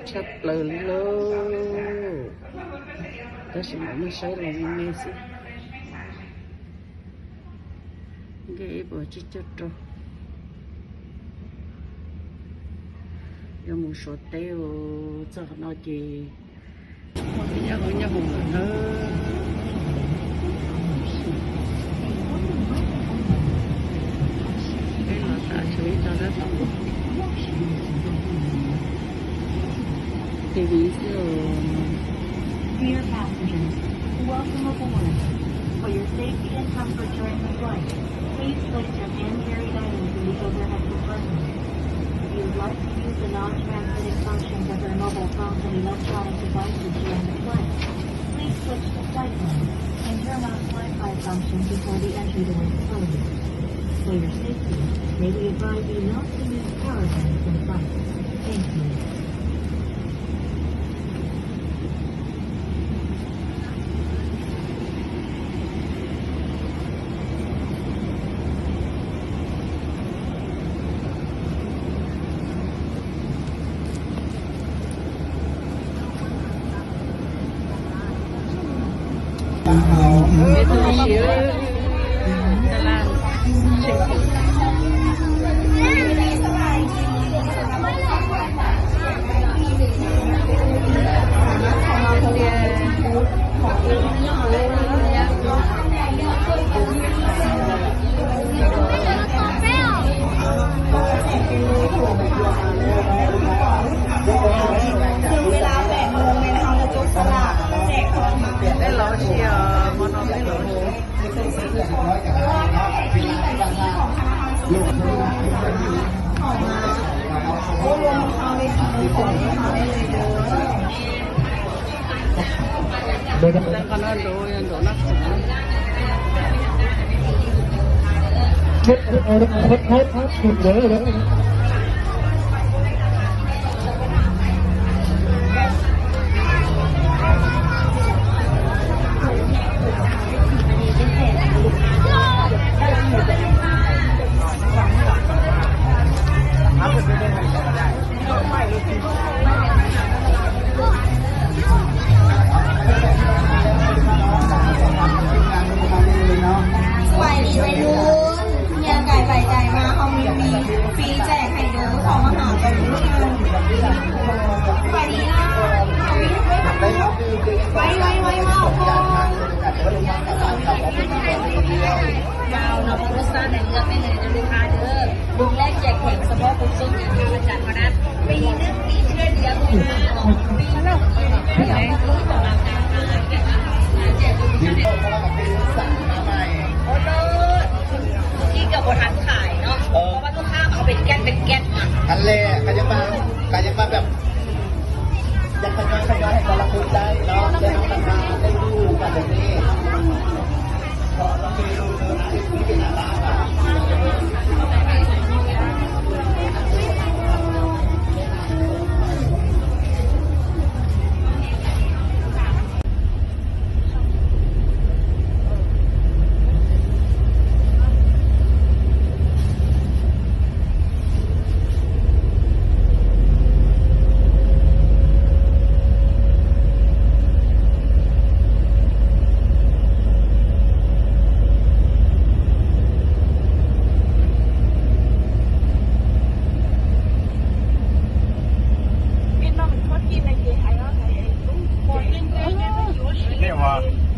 Tshaj plaws li lauj. Tab sis mam maj saib los me me xwb. Nkag ib puas tsib caug rau. Yuav mus Suav teb, txog qhov no ces nyob hauv nyob hauv lawm na. Peb los tas tshuav ib co dab tsi. Dear passengers, welcome aboard. For your safety and comfort during the flight, please place your hand-carried items in the overhead compartment. If you would like to use the non-transmitting functions of your mobile phones and electronic devices during the flight, please switch to flight mode and turn off Wi-Fi function before the entry doors close. For your safety, may we advise you not to use power banks in flight. Thank you. Twb los tsis yog hmo no twb los.สบายดีวัยรุ่น เฮียไก่ไปไก่มา เขามีฟรีแจกให้เด้อ ของมหาจักรพรรดิ สบายดีนะ ไว้ ไว้ ไว้ ไว้ ไว้ เราลดสร้างในเรื่องได้เลยนะลูกค้าเด้อ วงแรกแจกแถมเฉพาะกลุ่มช่วงนี้ค่ะอาจารย์เท่านั้น ฟรีนึ่งฟรีเชื่อเดียวลูกค้า ฟรีนึ่งฟรีเชื่อเดียวลูกค้า แจกฟรีเชื่อเดียว โอ้เลิศ ที่เกือบบ่ทันขายเนาะ เพราะว่าลูกค้าเอาเป็นแก๊สเป็นแก๊สมา อันแรกก็ยังมาก็ยังมาแบบ ยังทยอยทยอยให้แต่ละคนได้เนาะ ได้รับประทานได้ดูกันแบบนี้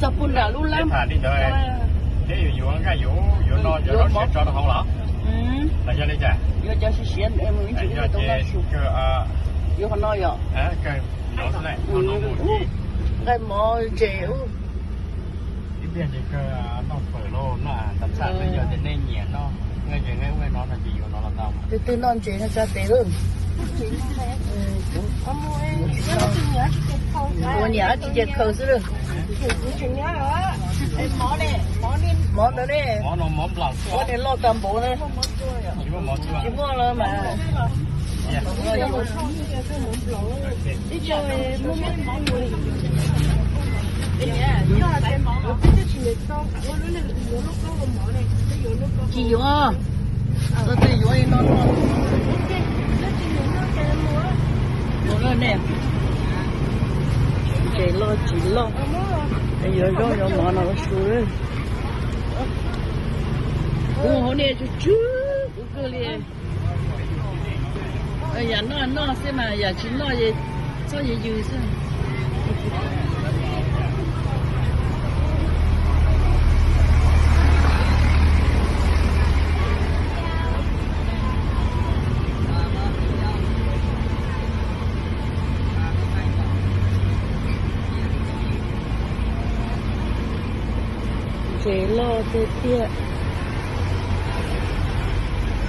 Txog puag nram lub lab. Thiab yuav yuav nkaj yuav yuav no yuav rau siab tso rau hauv los? Los yog li cas? Yuav cov siav siav, yuav qhov no yom? Nqaij mov ntses ub. Ib pliag ces kawg noj fawm lauj, noj tas txhaj, yog tias nej nyiam noj nqaij ntses nqaij ub no no ces yuav no los tau. Tus twg noj ntses no tsa tes lauj. Ua niam tsis cia khaws xwb lauj. Mov ntawd ne, mov no mov nplaum, ua niam loj tag npaum na. Tsis muaj los mas. Tsis yuav, tau twg yuav li no no. Ntses loj tsis loj, yuav zaub yuav mov no ua su. Kuv mus hauv nej tsw tsw kuv kawg li. Yam noj noj xwb mas yam tsis noj es txhob yws yws xwb. Ntses loj tiag tiag.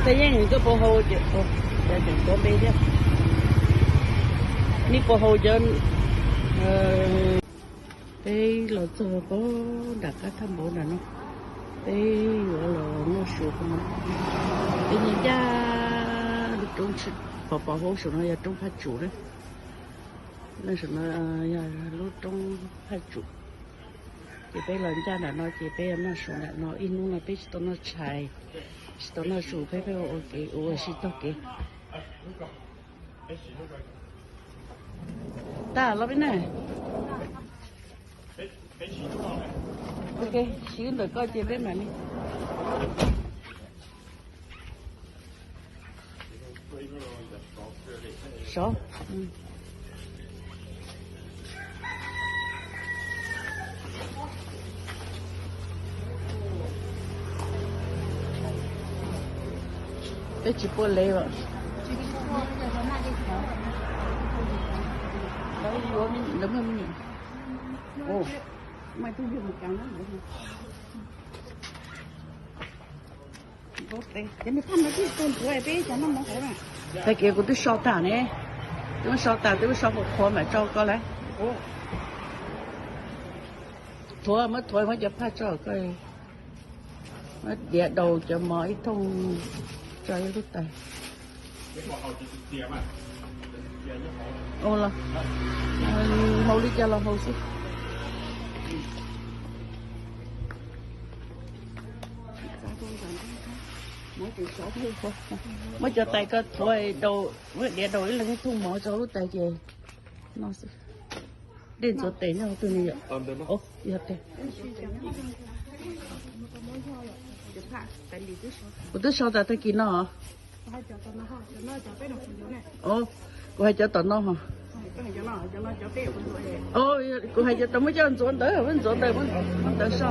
Tej yeej koj puas hau ces, cov tseem tuav npe thiab. Nej puas hau cov? Peb los txog pog nram qab thaj npauv nram no, peb yuav los noj su no. Peb nyob ncaj lub roob, pom pom hauv saum no yog roob Phaj Tsum na. Lub saum no yog lub roob Phaj Tsum. Ces peb los ncaj nram no ces peb yuav noj su nram no, ib hnub no peb tsis tau noj tshais, tsis tau noj su, peb pheej ua ua kev ua ua si taug kev. Tag los peb na. Ok, siv ntawm koj ces peb mam li sov. Peb tsis pua lev as. Lawv yuav, lawv muaj me nyuam. Tag kis kuv twb so tag ne, twb so tag, twb so qhuav qhuav mam tso koj lawm. Thuav, muab thuav muab cov phaj tso koj. Muab diav daus cov mov ib thooj tso ib lub tais. Los, hau li cas los hau xwb. Muab cov tais ko thuav, muab diav daus ib leeg ib thooj mov tso lub tais ces noj xwb. Dej ntxuav tes nyob twg ne yom? Yog tes. Kuv twb so tas tag kis no. Kuv hais cov tom no hos. Kuv hais cov tom muab coj ntxuav ntawd, muab ntxuav ntawd, muab ntawd so.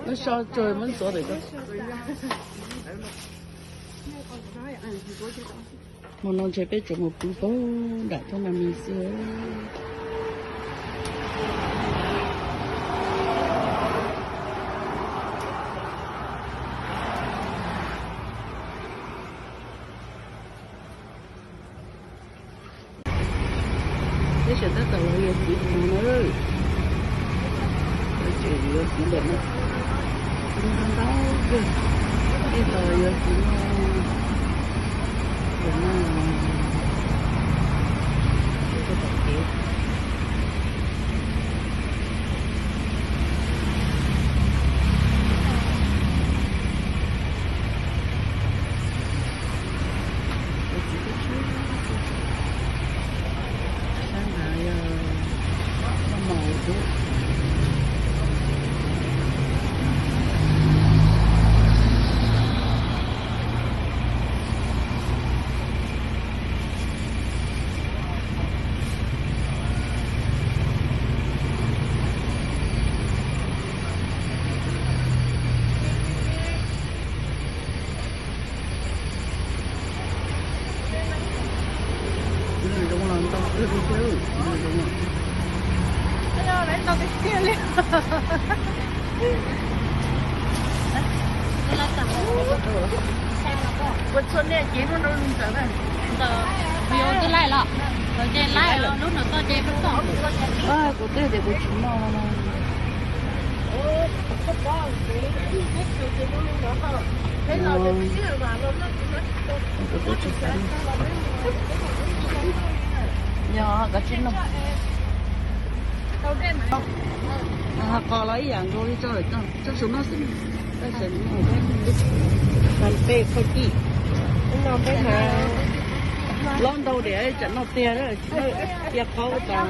Muab so tso muab ntxuav ntawm ko. Hmo no ntshe peb tsuas mus pw pog nram thoob na mi xwb. Peb sawv tab tom los yuav txiv mov na. Ces yuav txiv ntawm no, ntau kawg, tej tos yuav txiv no, ntawm no, tom kev. Sab nrad yog noj mov ub. Zoo los ntau kawg li thiab, zoo. Ua txhua niaj ces hnub no ntawd na. Kuv twb hais tias kuv tsis noj no. Kuv twb tsis xav noj. Yog koj tsis noj. Qos los ib yam nkaus li, tso lawm tso, tso saum no xwb. Peb khaub cij. Lob ntau diam tsam no tiag, cia qhov tas.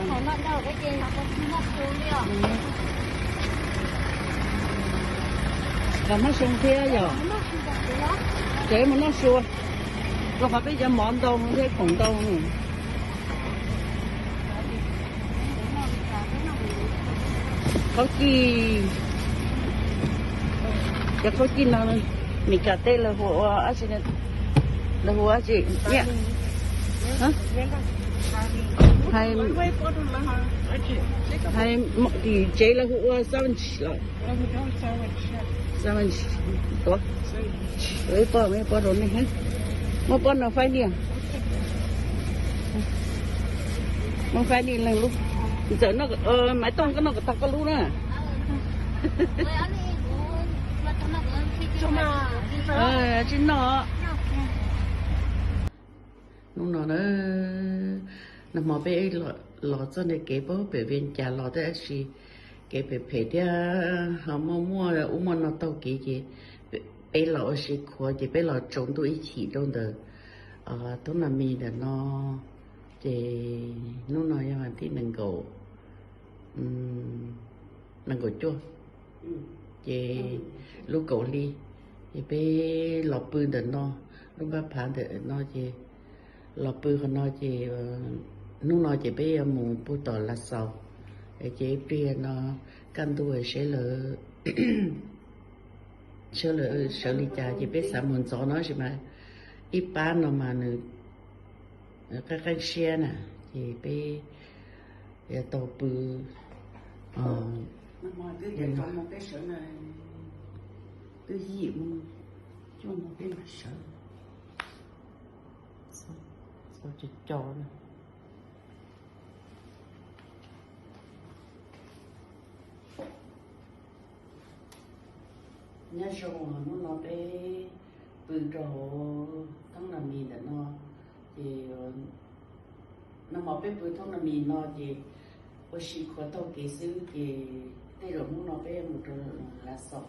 Los Hmoob Xyooj thiab yog, tseem mus noj sua, rau qhov peb cov mov ntau thiab khoom ntau. Khaub cij, cov khaub cij no, Meskas tej lawv hu ua dab tsi, lawv hu ua dab tsi, hais, hais tim tsev lawv hu ua sandwich los, sandwich tuav. Ib pob, ib pob rau nej, muab pob no faib ni, muab faib ni leej lub. Ntxawm no, Maiv Tooj, koj noj kom tag koj lub na. Tsis noj. Hnub no na, nag hmo peb los txoj niag kev pem Vias Cas los tab sis kev phem phem thiab ho muaj muaj ub muaj no taug kev ces peb los ua si khuav ces peb los tsaus ntuj ib chim rau ntawm Thoob Nas Mis ntawm no. Ces hnub no yog vas thib nees nkaum, nees nkaum cuaj, ces lub kaum hli, ces peb los pw ntawm no, lub npab phav ntawm no ces los pw qhov no ces hnub no ces peb yuav mus puag tom Lav Xaus, ces ib pliag no kaj ntug seb lawv, sawv li cas ces peb xav mus ntxov no sis mas ib pab no mas nws qeeb qeeb siab na, ces peb yuav tau pw twb yim mus cuaj moos peb mam sawv. Txhua co co na. Nyob zoo, hnub no peb pw rau hauv Thoob Nas Mis ntawm no, ces nag hmo peb pw Thoob Nas Mis no ces ua si khuav taug kev xwb ces tej zaum hnub no peb yuav mus rau Lav Xaus,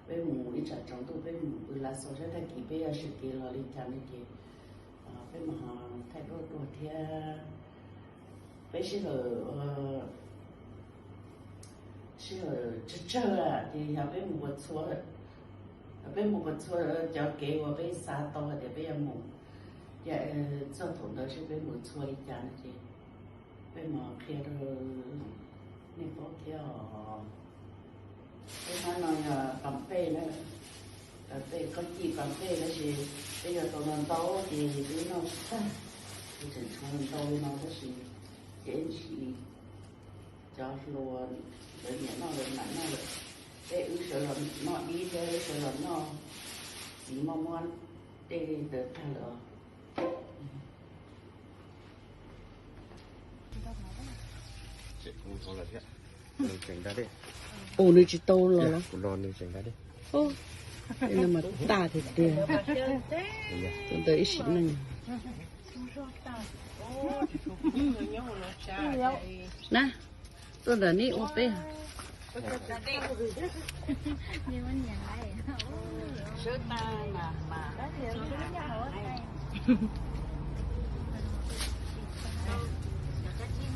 peb mus ib tsam tsaus ntuj peb mus pw Lav Xaus saib tag kis peb yuav sawv kev los li cas no ces peb mam ho thaij duab dua thiab. Peb sij hawm, sij hawm tsawg tsawg ces yog peb mus puas txhua, peb mus puas txhua cov kev uas peb xav tau hais tias peb yuav mus, ces txog thaum ntawd seb peb mus txhua li cas no ces peb mam qhia rau nej paub thiab os. Peb hnab no yog pas pej na, pas pej, khaub cij pas pej tab sis peb yuav tau ntau ntau ces peb noj tsis tag, ces tseem tshuav ntau li no tab sis ces ntsis cov hluas lawv nyiam noj lawv mam noj lawm, peb wb sawv los noj dib thiab wb sawv los noj txiv moj muab dej ntawd tag lawm os. Ua nws tsis tau los los. Ua mas tag tiag tiag. Tus ntawd ib sim neej. Na, tuaj ntawm neb ua peb.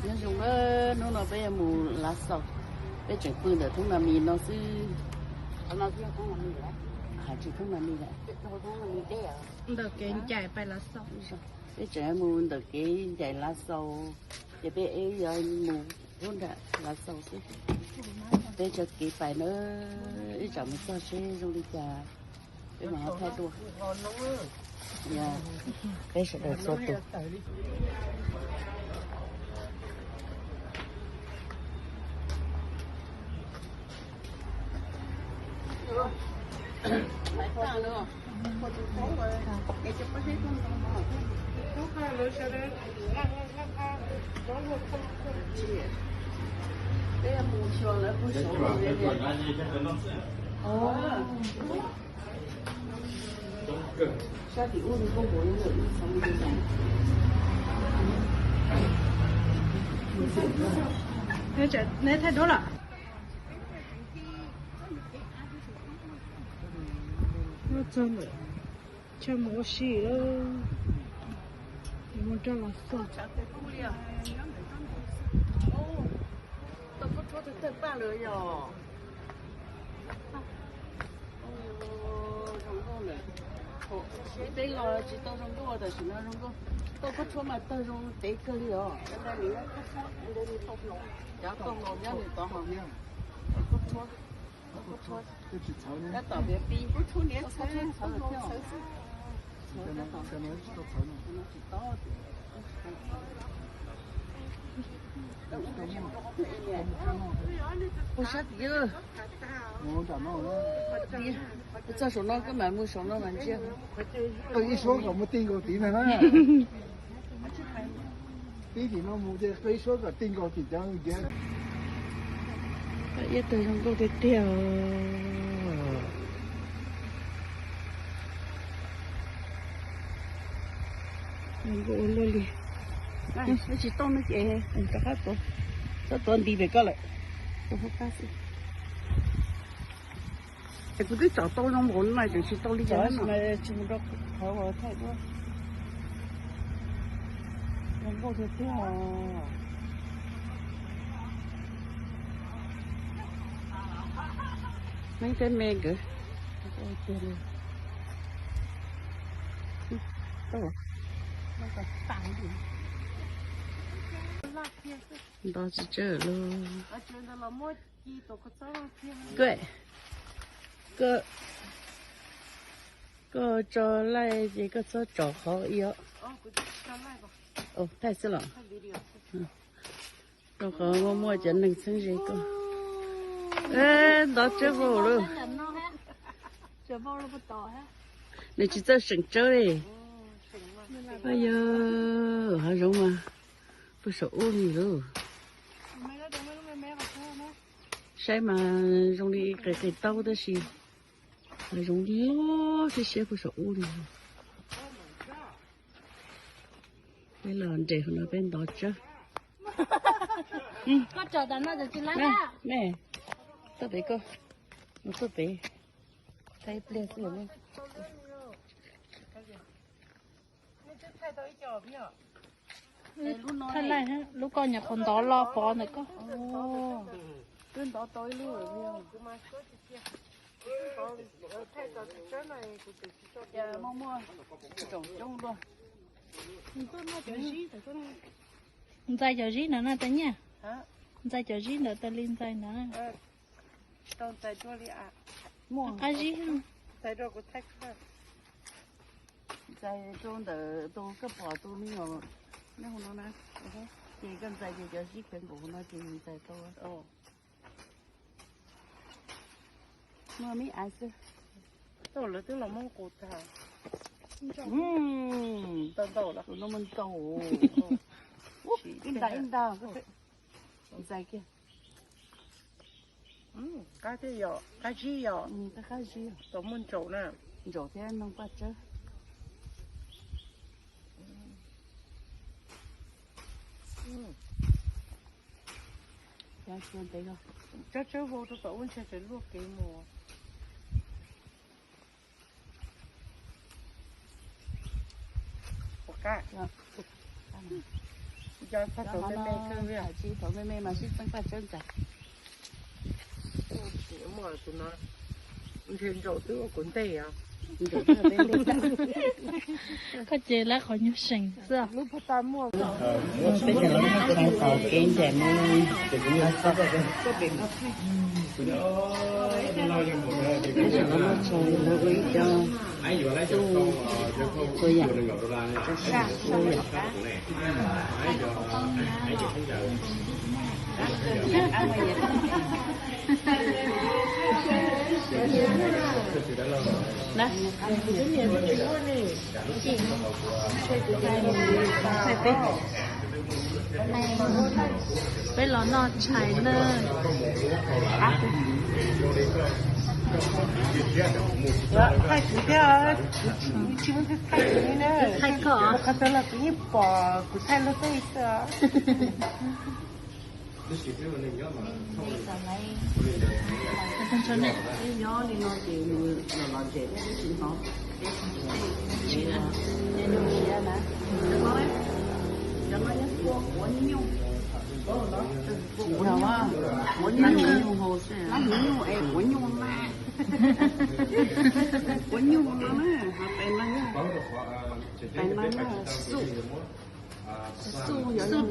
Nyob zoo, hnub no peb yuav mus Lav Xaus, peb tseem pw ntawm Thoob Nas Mis no xwb. Hais tsis Thoob Nas Mis lawm. Ntawm kev ncaim pais Lav Xaus. Peb tseem mus ntawm kev ncaim Lav Xaus, ces peb yuav mus lub nram Lav Xaus xwb. Peb tso kev pais na, ib tsam mus txog seb zoo li cas, peb mam ho thaij dua. Peb sawv daws txhua tus. Neb txog lawm, tshaj mus ua si lawm. Mus rau los xwb. Tau kub rhuab tawg paj lawm yog. Zoo nkauj lawm. Peb los tsis tau zoo nkauj, tam sim no zoo nkauj. Tau kub rhuab mas tawg zoo tev kawg li os. Cov tau los nyob li tod hos. Kub rhuab, kub rhuab. Tab tom piav pib. Ua sab tid. Koj txog saum no koj mam mus saum no mas ntsia. Qw ib suab kom mus ti nkaus tid na. Pib tim no mus ces qw ib suab kom ti nkaus tim cov ntiav. Ib tug zoo nkauj tiag tiag. Zoo nkauj ua luaj li. Tsis tau no ces rov qab tuav, txhob tuav nti pem koj lawm. Tuav qab xwb. Es kuv twb tsom tau zoo npaum no tseem tsis tau li cas. Tsis mus rau qhov uas thaij duab. Zoo nkauj tiag tiag. Neeb teb me nkawd. Nto tsis tsawg lauj. Koj, koj, koj tso laij ces koj txhob tsom qhov ib os. Thaij xwb los. Rau qhov muaj muaj cov neeg txheeb ze koj. Ntov tsawb vau lawm. Nws tsis txawj seem tsawb li. Yog hav zoov mas puag saum ub li lauj. Saib mas zoo li qis qis taub tab sis hav zoov loj siab siab puag saum ub li. Peb los nres hauv no peb ntov tsawb. Me, tuaj pem koj, mus tuaj pem, thaij ib pliag xwb. Thaij laij, lub koj nyuam qhuav ntov los pov ntawm koj. Twb ntov tau ib lub. Muaj muaj tsoom coob dua. Ntxais cov zib ntawd no tas nyiaj. Ntxais cov zib ntawd tas li ntxais ntawd. Tsis tau ntxais dua li. Muaj qab zib. Ntxais rau kuv thaij. Ntxais rau ntawm tus koj pom tus me nyuam nyob hauv no na. Ces koj ntxais ces cov zib khev nkaus hauv no ces ntxais tau. Muaj me ais xwb. Tau lawv twb los muab qus tag. Ntau ntau lawm, kuv no muaj ntau. Ib nta ib nta. Ntxais kiag. Qab thiab yom, qab zib yom. Qab zib. Tau muaj ntsaum na. Ntsaum thiab noog paj tsawb. Tsawb tsawb vau rau tom ub ntshe tseem luaj kev mus. Ua qab. Nco txog thaum me me kawg li. Thaum me me mas sib txeeb paj tsawb ntxais. Muaj tus no ntshe ntsaum twb ua kuv ntej os. Koj ces lab qhov nyuag seem xwb. Peb cov lab noj tshais tom kev ncaim no. Peb cov lab noj tshais lawv ua ib co txhua yam, txhua yam. Peb los noj tshais na. Thaij kuv thiab, tsis muaj thaij kuv li na. Thaij koj, qhov twg los kuv yeej pom, kuv thaij luag tej xwb. Nyob li no ces nws los los ntses thiab tsis hnov. Siab na. Cov no yog kua quav nyuj. Quav nyuj, quav nyuj es quav nyuj na. Quav nyuj no na, ho tes no yog, tes no yog xuj. Xuj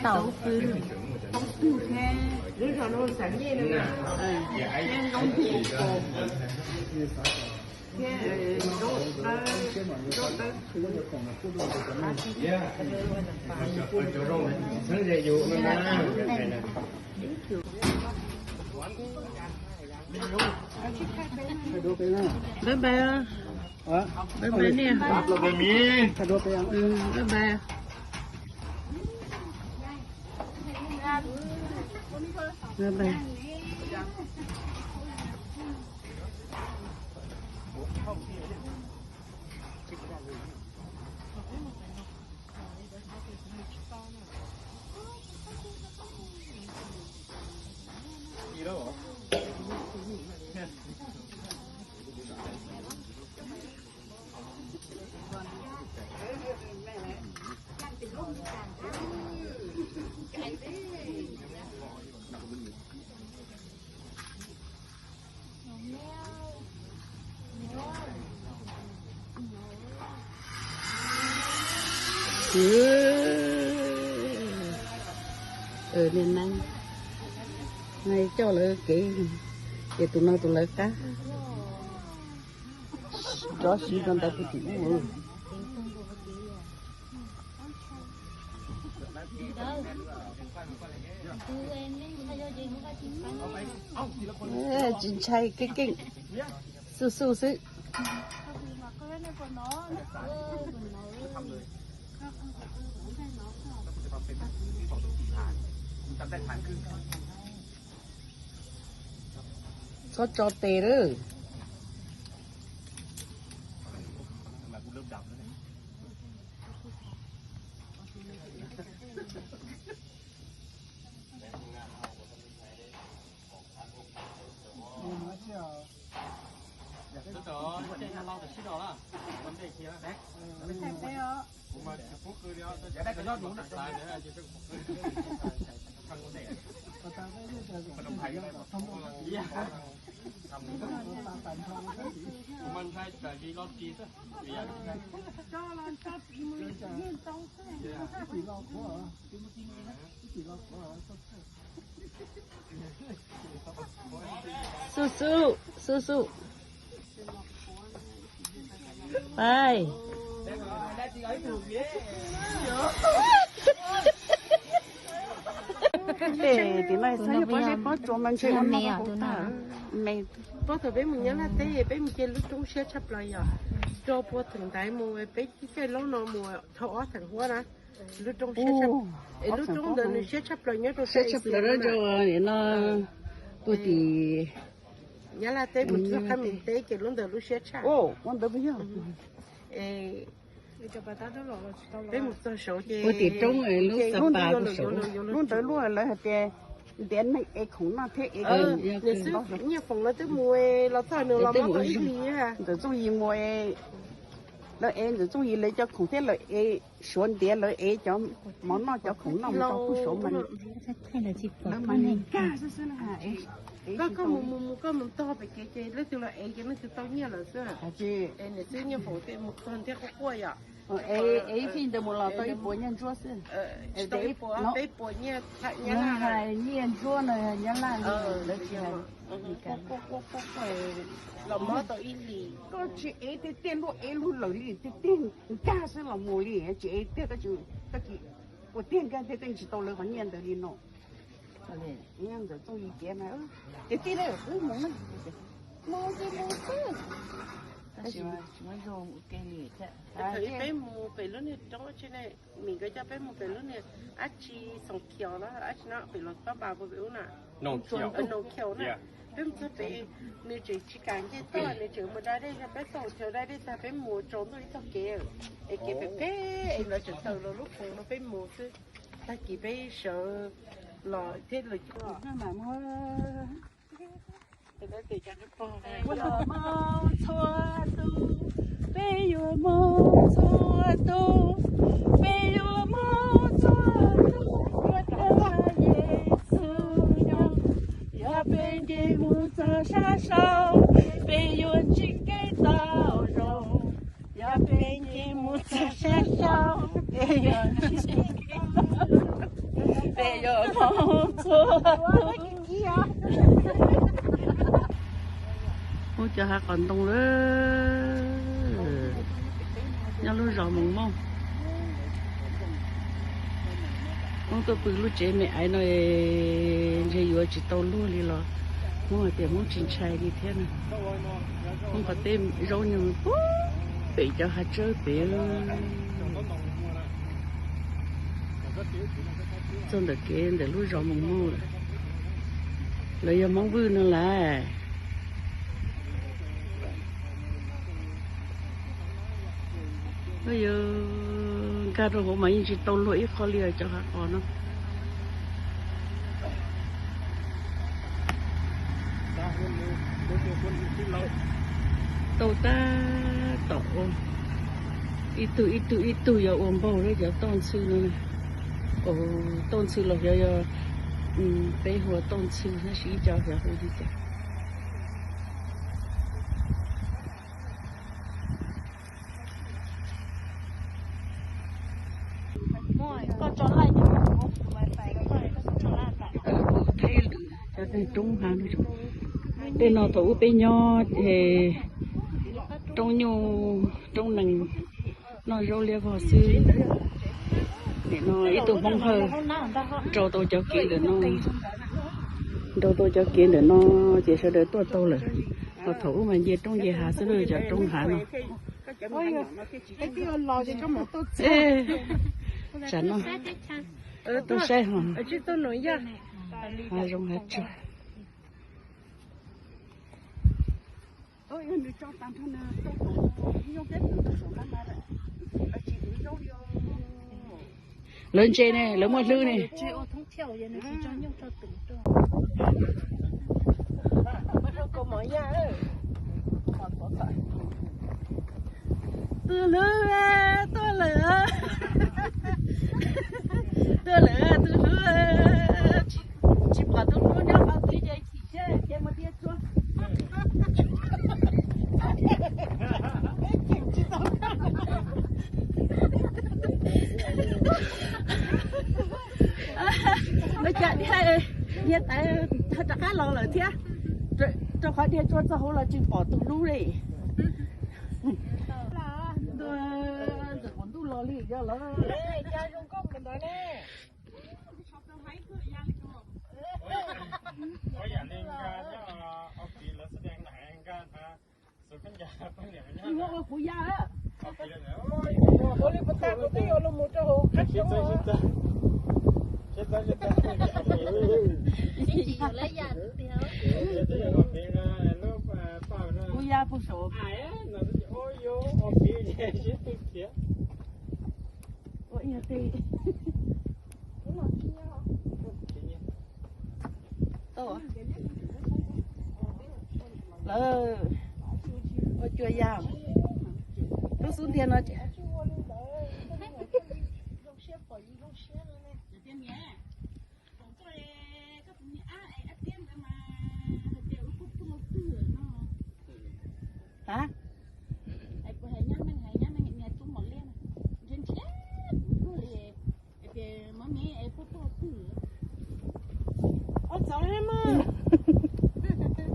tau phu, tau phu thiab, thiab nkaub npua, thiab nkaub dawb, nkaub dawb phuv. Bye bye. Bye bye niam. Bye bye. Bye bye. Niag neeb, neeb coj lawv kev, ces tus no tus lawv qab. Rov siv rau ntawd puag tim ub. Tsis ntshai, keej keej, xub xub xwb. Txhob tso tes lawm. Xub xub, xub xub. Pais. Tim no xav yog pob zeb pob tsuas mas ntshe ua no tag. Pob thaum peb mus Nyab Laj teb peb mus ces lub roob siab tshaj plaws yom. Rau puag theem ntaiv mus peb caij laub no mus dhau ob theem huab na. Lub roob siab, lub roob ntawd nws siab tshaj plaws nyob rau siab tshaj plaws rau no puag tim Nyab Laj teb mus txog qab Mes teb ces lub ntawd lub siab tshaj. Ua ntawd puas yog? Peb mus txog saud ces puag tim roob lub xab pas puag saud. Lub ntawd lub lawv hais tias ntiav neeg ev khoom noj thiab ev. Nws xwb Nyiaj Foom lawv twb mus los txog nws los mob tau ib hlis. Ntxawm Txooj Yim mus, lawv ev Ntxawm Txooj Yim lawv cov khoom thiab lawv ev, Suav ntiav lawv ev cov mov noj cov khoom noj mus rau pug Suav mas lawv mas nkag xwb xwb. Koj, koj mus mus mus koj mus tog pem kev ces leej twg los ev ces leej twg tau nyiaj lawm xwb. Ces nws xwb Nyiaj Foom thiaj mus txog thiab quaj quaj yom. Ev ib fij ntawd mus los tau ib puas nyiaj ntsuab xwb. Tsis tau ib puas, peb puas nyiaj Nyab Laj. Hais nyiaj ntsuab no Nyab Laj li lawv tsis hais. Los mob tau ib hlis. Koj tsis ev tiag tiag, luag ev luag lawm li tiag tiag, nkag xwb los mus li, tsis ev tiag, koj tsis, koj tsis ua tiag nkag thiab koj tsis tau lawv qhov nyiaj ntawd li no. Ntxawm Txooj Yim tias mas, ces tij laug wb mus na, mus ces mus xwb. Tab sis mas tsis muaj ib zaug ua ke li thiab. Thaum ub peb mus pem lub niag roob tsev ne, Mim nkawd coj peb mus pem lub niag dab tsi Xoom Khiaus los dab tsi no pem los Pab Npas puag pem ub na. Noom Khiaus na. Peb mus txog pem, nws tseem tsis kam nce toj, nws tseem mus da dej, peb tau chaw da dej tag peb mus tsaus ntuj ib tog kev, es kev pem pem es lawv tseem taws los lub khoom no peb mus xwb. Tag kis peb sawv los thiab lawv coj. Peb yuav moog txhua tus, peb yuav moog txhua Tus, peb yuav mus txog tus, yuav tau Yexus nyob. Yog peb nce mus txog sab saud, peb yuav ntsib kev tau zoo. Yog peb nce mus txog sab saud, peb yuav ntsib kev tau zoo, peb yuav mus txog tus. Muab cov hav qos ntoo lawm. Nyob lub zos Moos Mauj, Hmoob tuaj pw lub tsev me aiv no ntshe yuav tsis tau luag li los Hmoob hais tias Hmoob tsis ntshai li thiab na. Hmoob qhov teb zaub nyuj puag pem cov hav tsawb pem. Txog ntawm kev ntawm lub zos Moos Mauj lawm. Lawv yog Hmoob Vwj no lawm. Yog nkag rau hauv mas yeej tsis tau luag ib qho li cov hav qos no. Tau tab tom ua, ib tug ib tug ib tug yuav ua npaug li cov toj ntxhw no. Toj ntxhw los xyov yog peb hu ua toj ntxhw tab sis ib co xyov hu li cas. Tej no thaum ub peb nyob roob nyuj roob nees, noj zaub liab vog xwb. Nim no ib tug Hmoob Hawj nrau tau cov kev ntawm no, nrau tau cov kev ntawm no ces sawv daws tuaj tau lawm. Ho thaum ub mas nce roob nce hav xwb, cov roob hav no. Tsam no tuaj saib ho hav zoov hav tsuag. Lawv ntse ne, lawv muaj hlwb ne. Tus hlub, tuaj lawm, tuaj lawm tus hlub. Tsis pom tus hlub nyob hauv tsev ces chim seb ces mus tiag tsuag. Lawv cov dhia, dhia tas rov qab los lawm thiab, rau qhov dhia tsuag txog hauv los tsis pom tus hlub li. Ntxawm qaum ntuj los li yog lawm. Ua kuv ya, ua li puas tas kuv twb yuav los mus rau hauv qab. Kuv ya puag saum. Ua ib yam li lawv ua cua ya, lub xub ntiag no ces. Hab, ua txawv mas,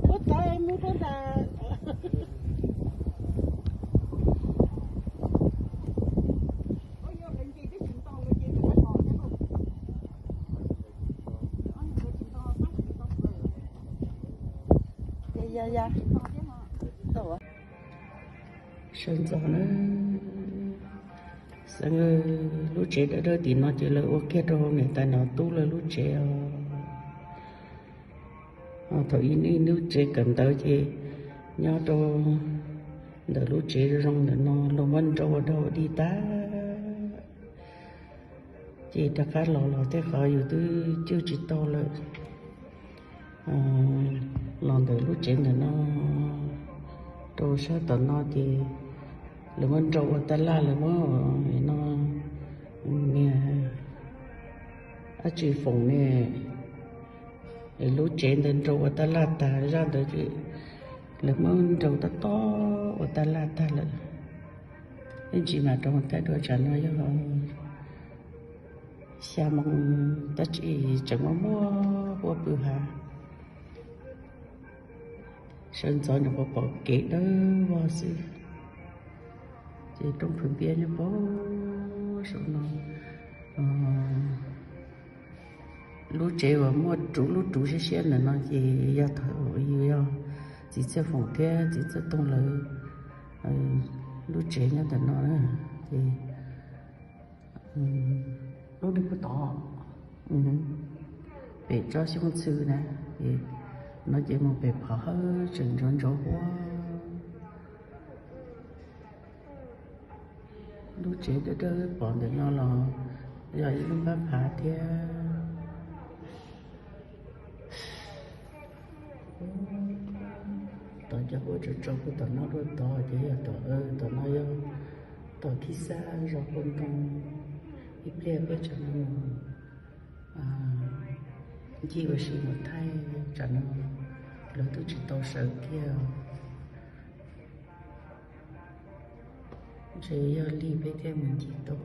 ua txawv mus rau ntawm. Sawv ntxov na, xeev, lub tsev dawb dawb tim no ces lawv ua kiag rau hauv niam tais nom tub lawv lub tsev os. Thaum ub lub tsev kawm ntawv ces nyob rau ntawm lub tsev zoo zoo ntawm no, luag muab nrau ua dog ua dig tag. Ces rov qab los los tej qhov yus twb cwj tsis tau lawm. Los ntawm lub tsev ntawm no rau sab tom no ces Lawv muab nrau ua taj laj, lawv muab no niag dab tsi foom ne, lub tsev ntawd nrau ua taj laj tag, zaj ntawd lawv muab nrau tob tob ua taj laj tag lawm. Ib ntsis mam rov mus thaij dua, tsam no yog xya moo dab tsi tseem muaj muaj huab pw hav. Sawv ntxov nyuam qhuav pom kev dawb vog xwb, ces rooj phwv npiab nyob pem saum no. Lub tsev uas muaj ruv lub ruv siab siab ntawm no ces yog thaum yus yog txiv Txhiaj Foom thiab txiv Txhiaj Toog lawv lub tsev nyob ntawm no na. Ces lub niag puag tod, pem tsob xyoob ntxhw na, no ces mus pem phov hawb tseem ntsuav ntsuav huab. Lub tsev dawb dawb pom ntawm no los yog ib lub npab phav thiab. Tom cov huab tsaus tsaus puag tom no dua tod ces yog tom, tom no yog tom thib xab zos Paj Ntoo. Ib pliag peb tsam no mus ncig ua si mus thaij, tsam no lawv twb tsis tau sawv kiag. Ntshe yog lig peb thiaj mus ncig tau.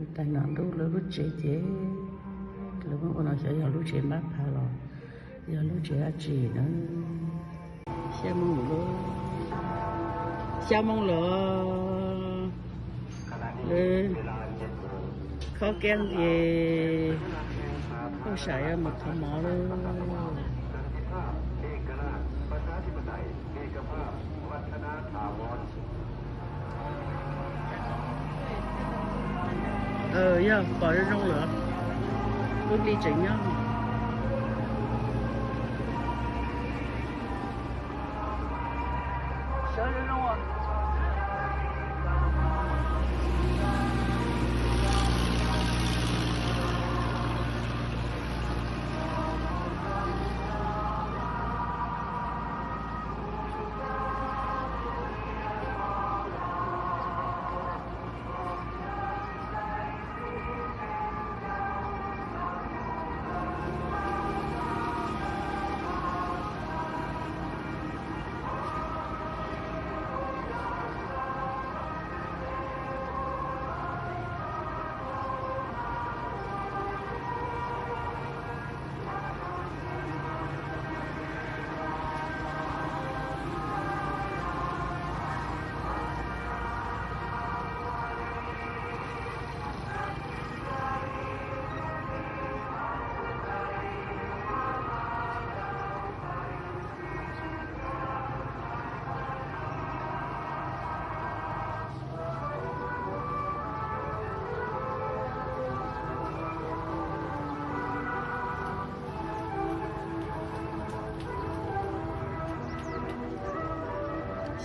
Mus tag nom nrub lawv lub tsev ces lawv muab ua no xyov yog lub tsev npab phav los yog lub tsev dab tsi na. Xya moo lawm, xya moo lawm. Lawv khob kiab ces kuj sam yuav mus thov mov lauj. Yog pom zoo zoo lawm, lub hli tseem nyob.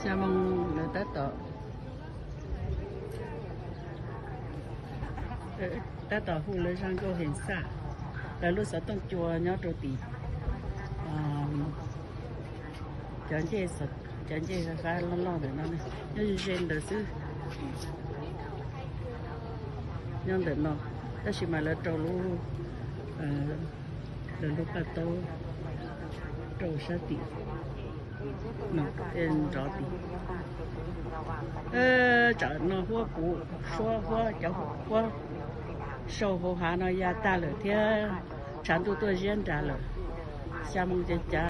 Xya moo lawv tab tom, tab tom hu lawv zaj nkauj Heev Xaj, lawv lub xov tooj cua nyob rau tim cov ncej, cov ncej fab fab loj loj ntawm no, nyob ze ze ntawd xwb. Nyob ntawm no, tab sis mas lawv rau lub, lawv lub paj taub rau sab tim no, nrov tim. Tsam no huab puv suab, huab cov huab sau hauv hav no ya tag lawm thiab, tshav ntuj tuaj ziab nrad lawm. Xya moo cav cav,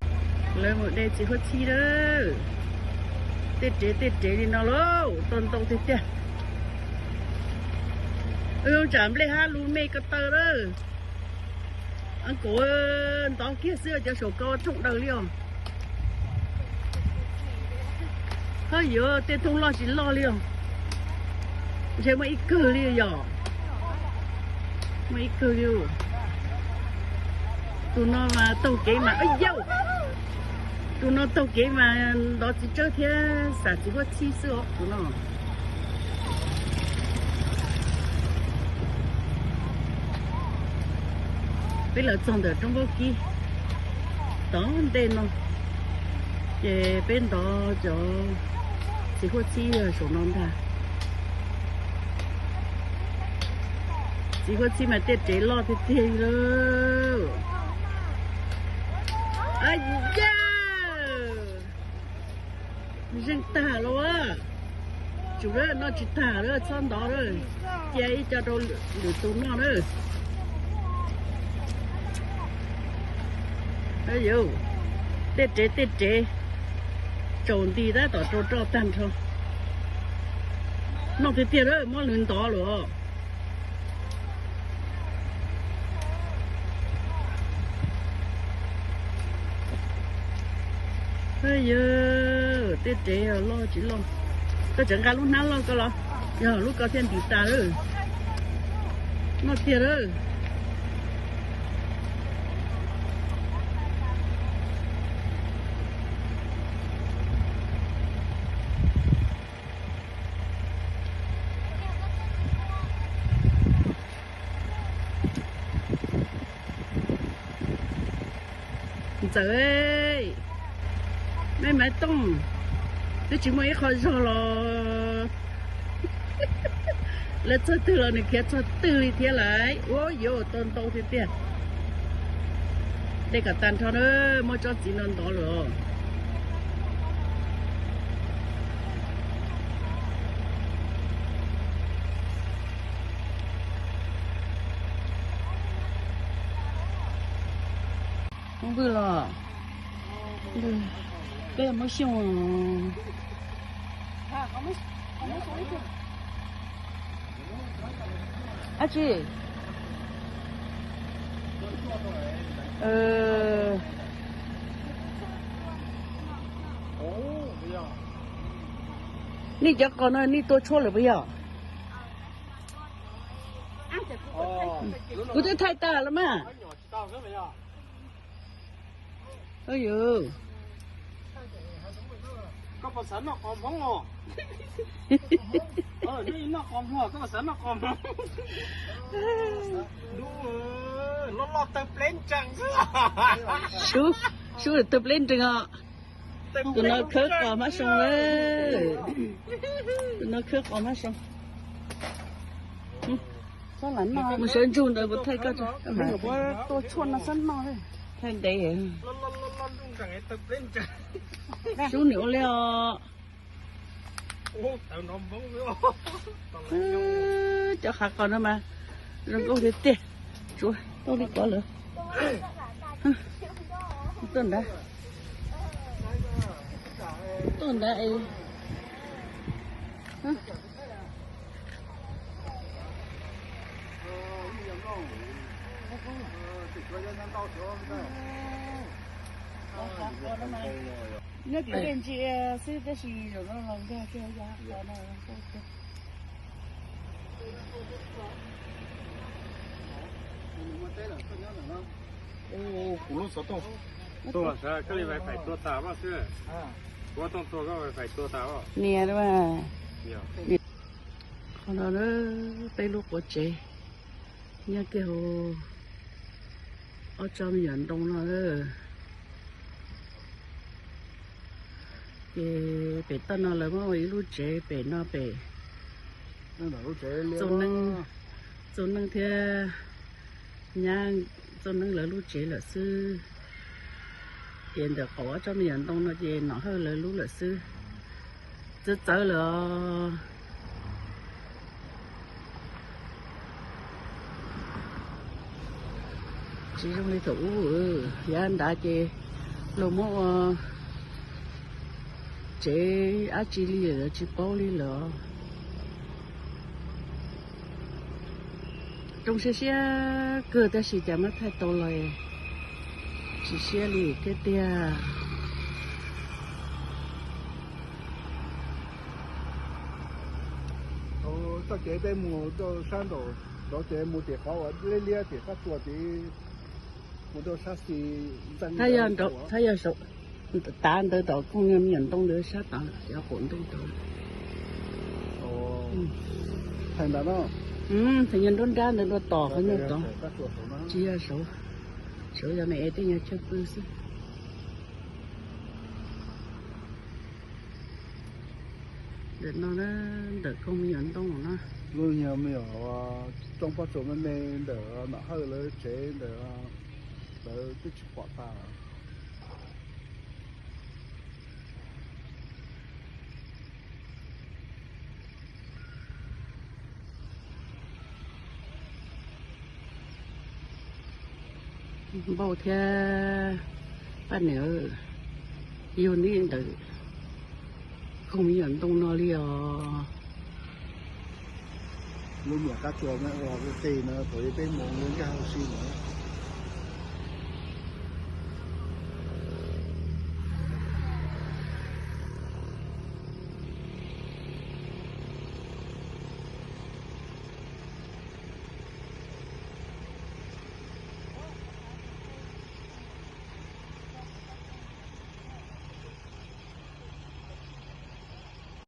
lawv mus de txiv huab txhib lawm. Tej rev tej rev li no lauj, tau ntau tiag tiag. Tsam nplej hab lug me ko taw lawm. Nkaus ntov kiag xwb cov saum ko rooj daws li os. Hab yuav tej thooj loj tsis loj li os. Ntshe muaj ib kawg li yom. Muaj ib kawg li. Tus no mas taug kev mas, yauj, tus no taug kev mas ntov txiv tsawb thiab xam txiv huab txhib xwb os tus no. Peb lawv txog ntawm roob Vaub Kib tom ntej no, ces peb ntov cov txiv huab txhib yog saum no ntag. Txiv huab txhib mas tej tsev loj tiag tiag li lawm. Ab yaj, zeeg tag los a. Tsum lawm, noj tsis tag lawm, txhob ntov lawm, cia ib co rau lwm tus noj na. Tej tsev tej tsev tsaus nti tab tom rau roj tag nrho. Noj tiag tiag lawm, muab lwm ntov lawm. Yog tej tsev loj tsis loj, koj tseem nqa lub hnab loj ko los, yog lub ko thiaj ntim tas lawm. Noj tiag lawm. Ntxawm, mej Maiv Tooj, twb tsis muaj ib qho zog los lawv txog twg los nws khiav txog twg li thiab lawm. Ua yuav tau ntau tiag tiag. De kom tag nrho na, muab tsob txiv no ntov lawm. Muab npwj los, peb muab xyoo. Ab tsi, nej cov qos no nej tua tshuaj lawm puas yog? Kuv twb thaij tas los mas. Sub, sub tawg pleb nreeg os. Tus no khawb qos mab soo lawm. Tus no khawb qos mab soo. Mus sawv ntsug ntawd kuv thaij koj. Thaij ntev. Sub nws ua li os. Cov qav qos no mas zoo nkauj tiag tiag. Tsuav tau li kov lawm. Tuaj nrad, tuaj nrad es. Nyob tim tej ntsia xwb tab sis zaum no los nkag kiag yav qhov no. Kuv lub xov tooj. Koj li wifi tua tas xwb. Kuv tooj tua koj wifi tua tas. Nias, qhov no peb lub quav tsev nyob kiag hauv ob tsob me nyuam ntoo no. Ces pem toj no lawv muab ua ib lub tsev, pem no pem Txooj Neeb thiab nyab Txooj Neeb lawv lub tsev lawm xwb. Ces ntawm qaum ob tsob me nyuam ntoo no ces Nom Hawj lawv lub lawm xwb. Txawv txawv lawm os. Tsis zoo li thaum ub, yav nrad ces luag muab ua tsev dab tsi li lawm tsis paub li lawm. Rooj siab siab kawg tab sis cas muab thaij tau los tsis siab li thiab tiag. Txoj kev peb mus rau sab nraum, nraum ces mus tim qhov uas liab liab tim qab tsua tid, mus rau sab xis ntxeev. Thab yog tav ntawd tom koog me nyuam ntoo ntawd sab tod, cov qaum ntoo tod. Thaum nyuag nruab nrab ntawd dua tom qhov nyuag tod, tsis yog saud. Tsuav yog me es tej nyuag chaw pw xwb. Ntawm no na, ntawm koog me nyuam ntoo no. Lub nyuag me nyuam rooj pob tsuas me me ntawm Nom Hawj lawv tsev ntawd, lawv twb tsis pom tas. Npauj thiab Paj Niam, yug ntawm koog me nyuam ntoo no li os. Lub me nyuam kab tsuas ua qis no thaum peb mus nkag hauv si no.